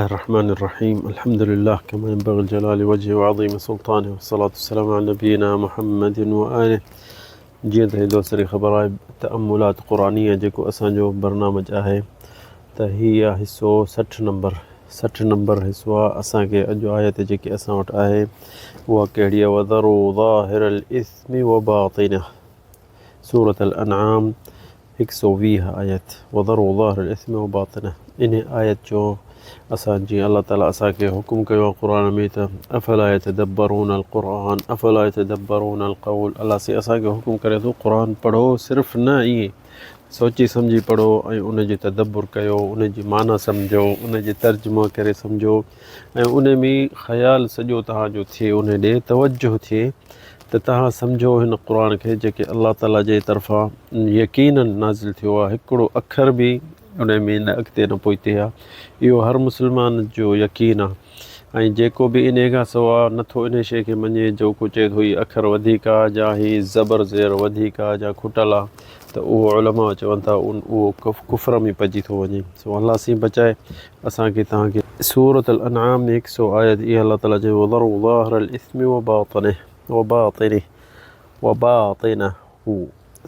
الرحمن الرحيم الحمد لله كما ينبغي الجلال وجهه وعظيم سلطانه والصلاة والسلام على نبينا محمد وآله جيئن ته هي دوستن کي خبر آهي تأملات قرآنيه جيڪو اسان جو برنامج آهي ته هي آ حصو 60 نمبر 60 نمبر حصو آ اسان کي اڄ آيت جيڪي اسان وٽ آهي اها ڪهڙي آ وذروا ظاهر الاثم وباطنه سورة الانعام هڪ سو 20 آيت وذروا ظاهر الاثم وباطنه انهي آيت جو اسان جيئن الله تعالي اسان کي حڪم ڪيو آهي قرآن ۾ ته افلا يتدبرون القرآن افلا يتدبرون القول الله سي اسان کي حڪم ڪري ٿو قرآن پڙهو صرف نه ائين سوچي سمجهي پڙهو ۽ ان جو تدبر ڪيو ان جي معنيٰ سمجهو ان جي ترجمو ڪري سمجهو ۽ ان ۾ خيال سڄو توهان جو ٿئي ان ڏي توجه ٿئي ته توهان سمجهو هن قرآن کي جيڪي الله تعالي جي طرفان يقيناً نازل ٿيو آهي هڪڙو اکر به ان ۾ نه اڳتي نه پوئتي آهي اهو هر مسلمان جو يقين آهي ۽ جيڪو به انهي کان سوا نٿو انهي شيء کي مڃي جو ڪو چئي ٿو هي اکر وڌيڪ آهي يا هي زبر زير وڌيڪ آهي يا کٽل آهي ته اهو علماء چون ٿا اهو ڪفر ۾ پئجي ٿو وڃي سو الله سين بچائي اسان کي توهان کي. سورة الانعام ۾ هڪ سو آيت اها الله تعالي چيو وذروا ظاهر الاثم وباطنه وباطنه وباطنه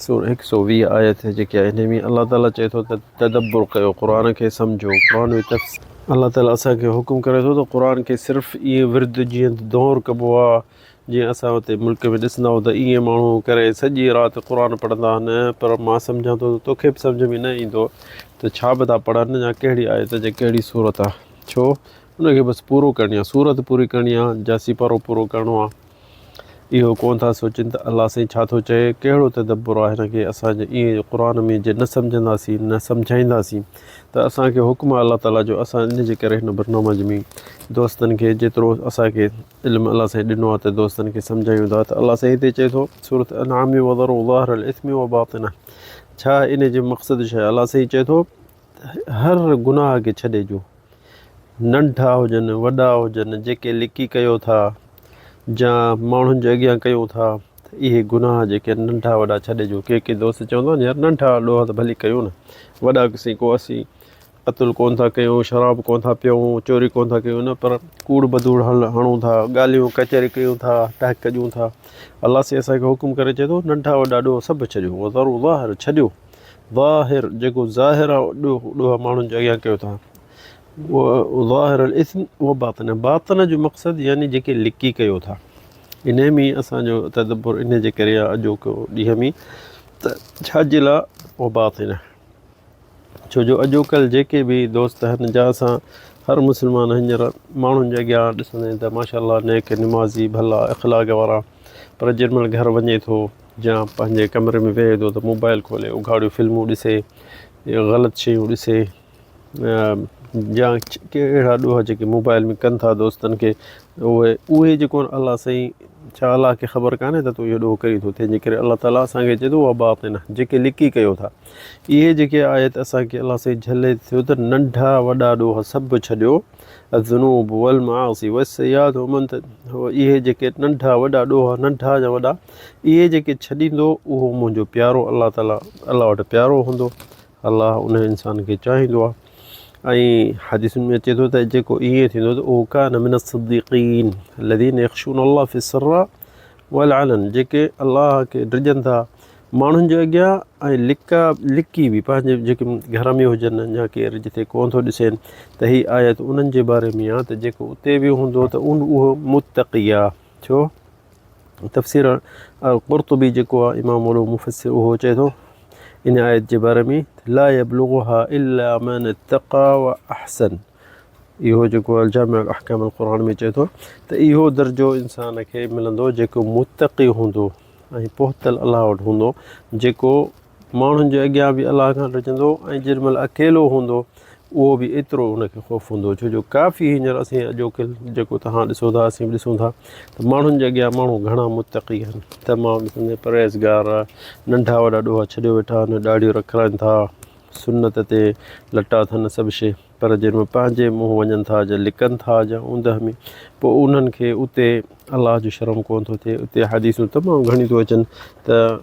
سور هڪ سو 20 آيت جيڪي آهي ان ۾ الله تعالي چئي ٿو ته تدبر ڪيو قرآن کي سمجهو قرآن ۾ تفسير الله تعالي اسان کي حڪم ڪري ٿو ته قرآن کي صرف ائين ورد جيئن دور ڪبو آهي جيئن اسان اتي ملڪ ۾ ڏسندا آهيون ته ائين ماڻهو ڪري سڄي رات قرآن پڙهندا آهن پر مان سمجهان ٿو ته توکي به سمجهه ۾ نه ايندو ته ڇا به ٿا پڙهن يا ڪهڙي آيت جي ڪهڙي سورت آهي ڇو ان کي بس پورو ڪرڻي آهي سورت پوري ڪرڻي آهي يا سيپارو پورو ڪرڻو آهي اهو ڪونه ٿا سوچين ته الله سائين ڇا ٿو چئي ڪهڙو تدبر آهي هن کي اسان جي ائين قرآن ۾ جي نه سمجهنداسين نه سمجهائينداسين ته اسان کي حڪم آهي الله تعاليٰ جو اسان ان جي ڪري هن برنامج ۾ دوستن کي جيترو اسان کي علم الله سائين ڏنو آهي ته دوستن کي سمجهايون ٿا ته الله سائين هتي چئي ٿو سورت انعام ۾ وذروا ظاهر الاثم وباطنه ڇا ان جو مقصد ڇا آهي الله سائين چئي ٿو هر گناهه کي ڇڏي جو ننڍا هجن وڏا هجن جيڪي لڪي ڪيو ٿا جا ماڻهن جي اڳيان ڪيون ٿا اهي گناهه جيڪي ننڍا وڏا ڇڏي جو ڪي ڪي دوست چوندا آهن يار ننڍا ڏوهه ته ڀلي ڪيون نه وڏا سين ڪو اسين قتل ڪونه ٿا ڪيون، شراب ڪونه ٿا پيئون، چوري ڪونه ٿا ڪيون نه پر ڪوڙ بدوڙ هڻون ٿا، ڳالهيون ڪچهري ڪيون ٿا، ٽهڪ ڏيون ٿا. الله سائين اسان کي حڪم ڪري چئي ٿو ننڍا وڏا ڏوهه سڀ ڇڏيو، وذروا ظاهر ڇڏيو، ظاهر جيڪو ظاهر آهي ڏوهه ڏوهه ماڻهن جي اڳيان ڪيو ٿا، ظاهر الاثم وباطنه باطن جو مقصد يعني جيڪي لڪي ڪيو ٿا. انهي ۾ اسان جو تدبر انهي جي ڪري آهي اڄوڪو ڏينهن ۾ ته ڇا جي لاء وباطنه. ڇو جو اڄوڪلهه جيڪي به دوست آهن جا اسان هر مسلمان هينئر ماڻهن جي اڳيان ڏسندا آهن ته ماشاء الله نيڪ نمازي ڀلا اخلاق وارا پر جنهن مهل گهر وڃي ٿو يا پنهنجي ڪمري ۾ ويهي ٿو ته موبائل کولي اگهاڙيون فلمون ڏسي غلط شيون ڏسي يا ڪي اهڙا ڏوهه جيڪي موبائل ۾ ڪن ٿا دوستن کي اهي اهي جيڪو آهن الله سائين ڇا الله کي خبر ڪانهي ته تون اهو ڏوهه ڪرين ٿو تنهن جي ڪري الله تعاليٰ اسان کي چئي ٿو اها باطن جيڪي لڪي ڪيو ٿا اهي جيڪي آيت اسان کي الله سائين جهلي ٿيو ته ننڍا وڏا ڏوهه سڀ ڇڏيو الذنوب والمعاصي والسيئات ومن اهي جيڪي ننڍا وڏا ڏوهه ننڍا يا وڏا اهي جيڪي ڇڏيندو اهو منهنجو پيارو الله تعاليٰ الله وٽ پيارو هوندو الله ان انسان کي چاهيندو آهي ۽ حديثن ۾ اچي ٿو ته جيڪو ائين ٿيندو ته اهو ڪان من الصديقين الذين يخشون الله في السراء والعلن جيڪي الله کي ڊڄن ٿا ماڻهن جي اڳيان ۽ لڪا لڪي به پنهنجي جيڪي گهر ۾ هجن يا ڪير جتي ڪون ٿو ڏسين ته هي آيت انهن جي باري ۾ آهي ته جيڪو اتي به هوندو ته ان اهو متقي آهي ڇو تفسير قرطبي جيڪو آهي امام وڏو مفسر اهو چئي ٿو ان آيت جي باري ۾ لا يبلغها الا من اتقى واحسن اهو جيڪو الجامع الاحڪام القرآن ۾ چئي ٿو ته اهو درجو انسان کي ملندو جيڪو متقي هوندو ۽ پهتل الله وٽ هوندو جيڪو ماڻهن جي اڳيان به الله کان ڊڄندو ۽ جيڏي مهل اڪيلو هوندو اهو به ايترو ان کي خوف هوندو ڇو جو ڪافي هينئر اسين اڄوڪل جيڪو توهان ڏسو ٿا اسين به ڏسون ٿا ته ماڻهن جي اڳيان ماڻهو گهڻا متقي آهن تمام ڏسندي پرهيزگار ننڍا وڏا ڏوهه ڇڏيو ويٺا آهن ڏاڙهيون رکرائن ٿا سنت تي لٽا اٿن سڀ شي پر جن ۾ پنهنجي منهن وڃن ٿا جا لڪن ٿا جا اوندهه ۾ پوء انهن کي اتي الله جو شرم ڪونه ٿو ٿئي اتي حديثون تمام گهڻيون ٿيون اچن ته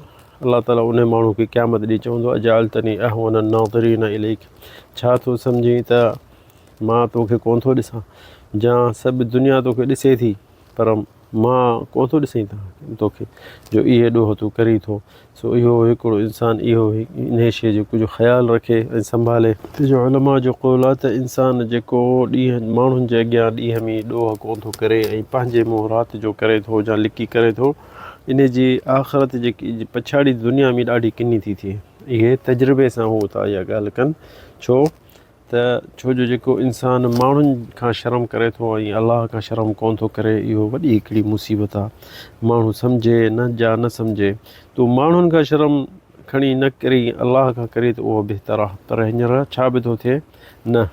الله تعالي انهي ماڻهو کي قيامت ڏينهن چوندو اجعلتني اهون الناظرين اليڪ ڇا ٿو سمجهين ته مان توکي ڪونه ٿو ڏسان جا سڀ دنيا توکي ڏسي ٿي پر مان ڪونه ٿو ڏسين توکي جو اهي ڏوهه تون ڪرين ٿو. سو اهو هڪڙو انسان اهو انهيء شيء جو ڪجهه خيال رکي ۽ سنڀالي. جو علماء جو قول آهي ته انسان جيڪو ڏينهن ماڻهن جي اڳيان ڏينهن ۾ ڏوهه ڪونه ٿو ڪري ۽ پنهنجي منهن رات جو ڪري ٿو يا لڪي ڪري ٿو انهي جي آخرت جي پڇاڙي دنيا ۾ ڏاڍي ڪني ٿي ٿئي. اهي تجربي سان هو ٿا اها ڳالهه ڪن ڇو ته ڇو جو جيڪو انسان ماڻهن کان شرم ڪري ٿو ۽ الله کان شرم ڪونه ٿو ڪري اهو وڏي هڪڙي مصيبت آهي. ماڻهو سمجهي نه جا نه سمجهي تون ماڻهن کان شرم کڻي نه ڪرين الله کان ڪرين ته اهو بهتر آهي پر هينئر ڇا به ٿو ٿئي نه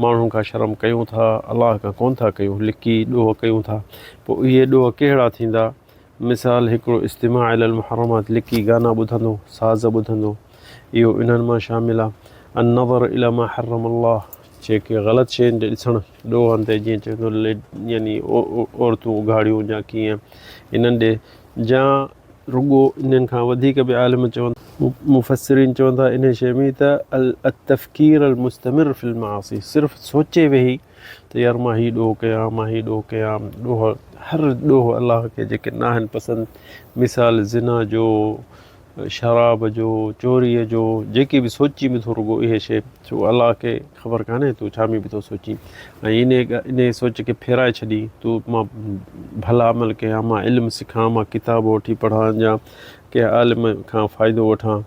ماڻهن کان شرم ڪيون ٿا الله کان ڪونه ٿا ڪيون لڪي ڏوهه ڪيون ٿا پوء اهي ڏوهه ڪهڙا ٿيندا مثال هڪڙو استماع الي المحرمات لڪي گانا ٻڌندو، ساز ٻڌندو، اهو انهن مان شامل آهي. النظر الي ما حرم الله جيڪي غلط شين ڏي ڏسڻ ڏوهن تي جيئن چوندو يعني عورتون اگهاڙيون يا ڪيئن انهن ڏي جا رڳو انهن کان وڌيڪ به عالم چون مفسرين چون ٿا انهي شيء ۾ ته التفڪير المستمر في المعاصي صرف سوچي ويهي ته يار مان هي ڏوهه ڪيان مان هي ڏوهه ڪيان ڏوهه هر ڏوهه الله کي جيڪي ناهن پسند مثال زنا جو شراب جو چوريء جو جيڪي به سوچين به ٿو رڳو اهي شي ڇو الله کي خبر ڪانهي تون ڇا ۾ به ٿو سوچين ۽ انهي انهي سوچ کي ڦيرائي ڇڏين تون مان ڀلا عمل ڪيان مان علم سکان مان ڪتاب وٺي پڙهان يا ڪنهن عالم کان فائدو وٺان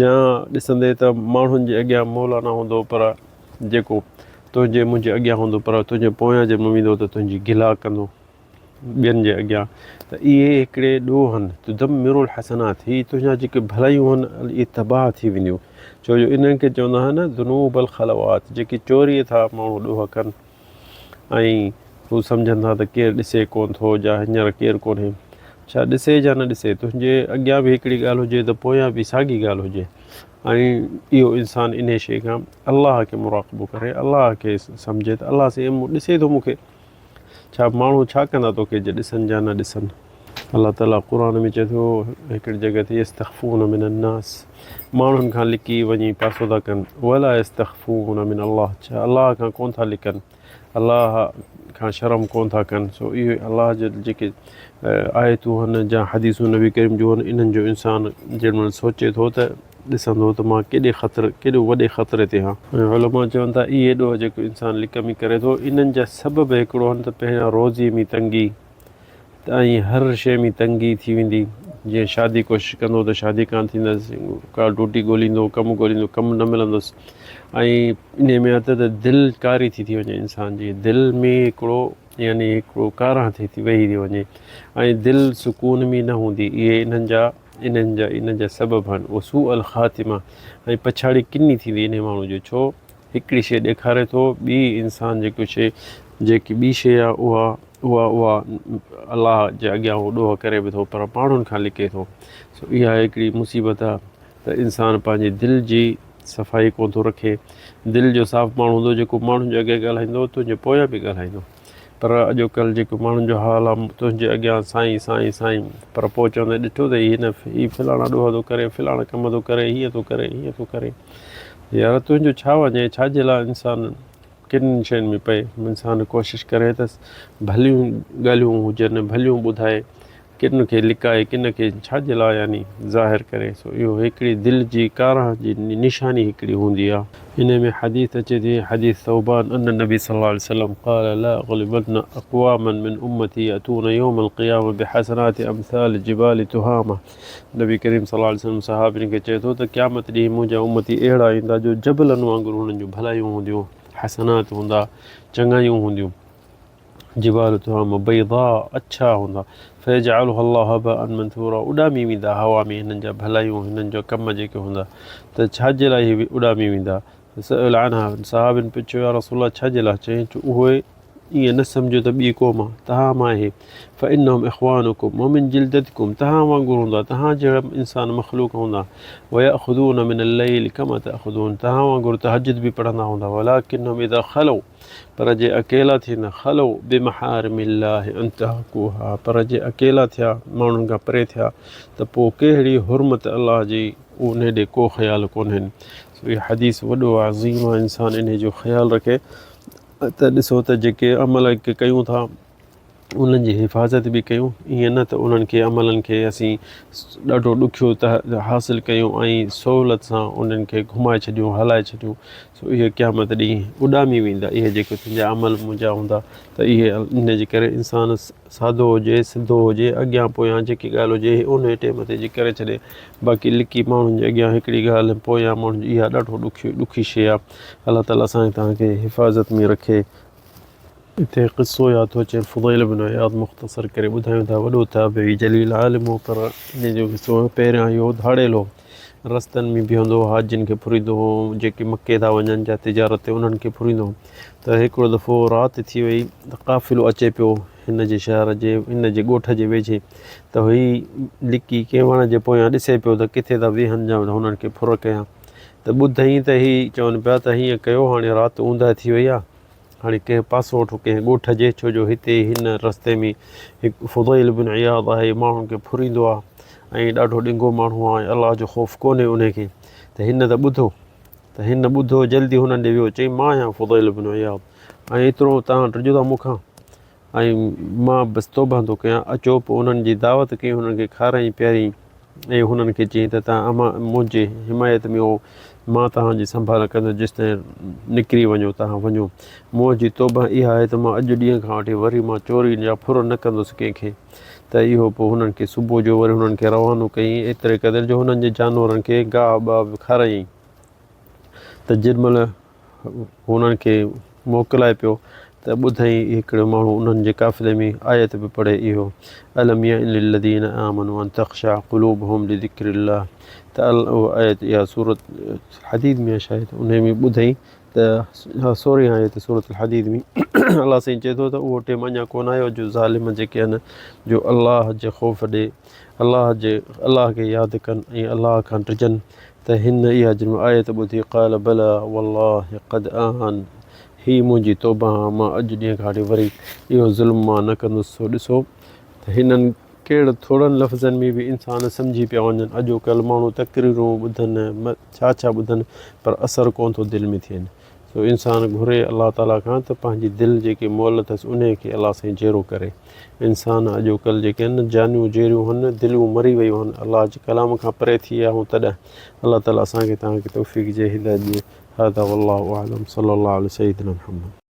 جا ڏسندي ته ماڻهن جي اڳيان مولانا هوندو پر جيڪو تنهنجي منهنجي اڳيان هوندو پر تنهنجي پويان جي ويندو ته تنهنجي گلا ڪندو ٻين جي اڳيان ته اهي هڪڙي ڏوهه آهن تدمر الحسنات هي تنهنجا جيڪي ڀلايون آهن اهي تباهه ٿي وينديون ڇو جو انهن کي چوندا آهن ذنوب الخلوات جيڪي چوريء ٿا ماڻهو ڏوهه ڪن ۽ هو سمجهن ٿا ته ڪير ڏسي ڪونه ٿو يا هينئر ڪير ڪونهي ڇا ڏسي يا نه ڏسي تنهنجي اڳيان به هڪڙي ڳالهه هجي ته پويان به ساڳي ڳالهه هجي ۽ اهو انسان انهي شيء کان الله کي مراقبو ڪري الله کي سمجهي ته الله سائين ڏسي ٿو مون کي ڇا ماڻهو ڇا ڪندا توکي جي ڏسن يا نه ڏسن الله تعالي قرآن ۾ چئي ٿو هڪڙي جڳهه تي يستخفون من الناس ماڻهن کان لڪي وڃي پاسو ٿا ڪن ولا يستخفون من الله ڇا الله کان ڪون ٿا لڪن الله کان شرم ڪون ٿا ڪن سو اهي الله جي جيڪي آيتون آهن يا حديثون نبي ڪريم جون آهن انهن جو انسان جنهن مهل سوچي ٿو ته ڏسندو ته مان ڪيڏي خطر ڪيڏو وڏي خطري تي آهيان. ۽ علماء چون ٿا اهي ڏوهه جيڪو انسان لڪ ۾ ڪري ٿو انهن جا سبب هڪڙو آهن ته پهريان روزي ۾ تنگي ۽ هر شيء ۾ تنگي ٿي ويندي جيئن شادي ڪوشش ڪندو ته شادي ڪانه ٿيندس ڪا ڊوٽي ڳوليندو ڪم ڳوليندو ڪم نه ملندس ۽ انهي ۾ آهي ته دل ڪاري ٿي ٿي وڃي انسان جي دل ۾ هڪڙو يعني هڪڙو ڪارهه ٿي ٿي ويهي ٿي وڃي ۽ دل سڪون ۾ نه هوندي اهي انهن جا انهن جا انهن جا سبب آهن وسوء الخاتمه ۽ پڇاڙي ڪني ٿيندي انهي ماڻهو جو ڇو هڪڙي شيء ڏيکاري ٿو ٻي انسان جيڪو شيء جيڪي ٻي شيء آهي اها اها اها الله جي اڳيان هو ڏوهه ڪري به ٿو پر ماڻهن کان لڪي ٿو سو اها هڪڙي مصيبت آهي ته انسان پنهنجي دل جي صفائي ڪونه ٿو رکي دل جو صاف ماڻهو هوندو جيڪو ماڻهن جي اڳيان ڳالهائيندو تنهنجي پويان به ڳالهائيندو پر اڄوڪلهه جيڪو ماڻهن جو حال آهي تنهنجي اڳيان سائين سائين سائين پر پوء چوندي ڏٺو ته هي نه هي فلاڻا ڏوهه ٿو ڪري فلاڻا ڪم ٿو ڪري هيئن ٿو ڪري هيئن ٿو ڪري يار تنهنجو ڇا وڃي ڇا جي لاء انسان ڪن شين ۾ پئي انسان ڪوشش ڪري ته ڀليون ڳالهيون هجن ڀليون ٻڌائي ڪن کي لڪائي ڪن کي ڇا جي لاء يعني ظاهر ڪري سو اهو هڪڙي دل جي ڪارهه جي نشاني هڪڙي هوندي آهي. انهي ۾ حديث اچي ٿي حديث ثوبان ان النبي صلي الله عليه وسلم قال لا اغلبن اقواما من امتي ياتون يوم القيامه بحسنات امثال جبال تهامه نبي ڪريم صلي الله عليه وسلم صحابين کي چئي ٿو ته قيامت ڏينهن منهنجا امتي اهڙا ايندا جو جبلن وانگر انهن جون ڀلايون هونديون حسنات هوندا چڱايون هونديون جبال تهامه بيضاء اڇا هوندا فيجعلها الله هباء منثورا اڏامي ويندا هوا ۾ هنن جا ڀلايون هنن جا ڪم جيڪي هوندا ته ڇا جي لاء هي اڏامي ويندا سئل عنها صحابين پڇيو يا رسول الله ڇا جي لاء چيائين ته اهي ائين نه سمجهو ته ٻي قوم آ توهان مان آهي فانهم اخوانڪم ومن جلدتڪم توهان وانگر هوندا توهان جهڙا انسان مخلوق هوندا ويأخذون من الليل كما تأخذون توهان وانگر تهجد به پڙهندا هوندا ولكنهم اذا خلو پر جي اڪيلا ٿيندا خلو بمحارم الله انتهڪوها پر جي اڪيلا ٿيا ماڻهن کان پري ٿيا ته پوء ڪهڙي حرمت الله جي انهي ڏي ڪو خيال ڪونهن سو هي حديث وڏو عظيم آ انسان انهي جو خيال رکي. ته ڏسو ته جيڪي عمل ڪيون ٿا انهن جي حفاظت به ڪيون ائين نه ته انهن کي عملن کي اسين ڏاڍو ڏکيو ته حاصل ڪيون ۽ سهولت سان انهن کي گهمائي ڇڏيون هلائي ڇڏيون سو اهي قيامت ڏينهن اڏامي ويندا اهي جيڪي تنهنجا عمل منهنجا هوندا ته اهي ان جي ڪري انسان سادو هجي سڌو هجي اڳيان پويان جيڪي ڳالهه هجي ان ٽيم تي جي ڪري ڇڏي باقي لڪي ماڻهن جي اڳيان هڪڙي ڳالهه پويان ماڻهن جي اها ڏاڍو ڏکيو ڏکي شيء آهي الله تعاليٰ اسان کي توهان کي حفاظت ۾ رکي. هتي قصو ياد ٿو اچي فضيل بن عياض مختصر ڪري ٻڌايون ٿا وڏو تابعي جليل عالم هو پر ان جو قصو هو پهريان اهو ڌاڙيل هو رستن ۾ بيهندو هو حاجين کي ڦريندو هو جيڪي مڪي ٿا وڃن جا تجارت تي انهن کي ڦريندو هو ته هڪڙو دفعو رات ٿي وئي ته قافلو اچي پيو هن جي شهر جي هن جي ڳوٺ جي ويجهي ته هي لڪي ڪنهن وڻ جي پويان ڏسي پيو ته ڪٿي ٿا ويهن جا هنن کي ڦر ڪيان ته ٻڌئين ته هي چون پيا ته هيئن ڪيو هاڻي رات اوندهه ٿي وئي آهي هاڻي ڪنهن پاسو وٺو ڪنهن ڳوٺ جي ڇو جو هتي هن رستي ۾ هڪ فضيل بن عياض آهي ماڻهن کي ڦريندو آهي ۽ ڏاڍو ڏنگو ماڻهو آهي الله جو خوف ڪونهي ان کي ته هن ته ٻڌو ته هن ٻڌو جلدي هنن ڏي ويو چئي مان آهيان فضيل بن عياض ۽ ايترو تان ڊڄو ٿا مون کان ۽ مان بس توبه ٿو ڪيان، اچو پوء انهن جي دعوت ڪئي، هنن کي کارائين پيارين ۽ هنن کي چيائين ته توهان امان منهنجي حمايت ۾ هو، مان توهان جي سنڀال ڪندس جيستائين نڪري وڃو توهان وڃو. منهنجي توبه اها آهي ته مان اڄ ڏينهن کان وٺي وري مان چوري يا ڦر نه ڪندس ڪنهن کي. ته اهو پوء هنن کي صبح جو وري هنن کي روانو ڪيائين، ايتري قدر جو هنن جي جانورن کي گاهه ٻاهه به کارايائين ته جنهن مهل هنن کي موڪلائي پيو ته ٻڌائين هڪڙو ماڻهو انهن جي قافلي ۾ آيت به پڙهي اهو الم يعن للذين آمنوا ان تخشع قلوبهم لذڪر الله ته اها آيت اها سورت حديد ۾ شايد ان ۾ ٻڌائين ته سوري آيت سورت الحديد ۾ الله سائين چئي ٿو ته اهو ٽيم اڃا ڪونه آيو جو ظالم جيڪي آهن جو الله جي خوف ڏي الله جي الله کي ياد ڪن ۽ الله کان ڊڄن ته هن اها جنهن آيت ٻڌي قال بليٰ والله قد آن هي منهنجي توبه آ مان اڄ ڏينهن کان وٺي وري اهو ظلم مان نه ڪندس سو ڏسو ته هنن ڪهڙ ٿورن لفظن ۾ به انسان سمجهي پيا وڃن اڄوڪلهه ماڻهو تقريرون ٻڌن ڇا ڇا ٻڌن پر اثر ڪونه ٿو دل ۾ ٿين سو انسان گهري الله تعاليٰ کان ته پنهنجي دل جيڪي مئل اٿس انهيء کي الله سائين جيئرو ڪري. انسان اڄوڪلهه جيڪي آهن جانيون جيئريون هن دليون مري ويون هن الله جي ڪلام کان پري ٿي ويا هون تڏهن الله تعاليٰ اسان کي توهان کي توفيق جي هدايت ڏي هذا والله اعلم صلي الله علي سيدنا محمد.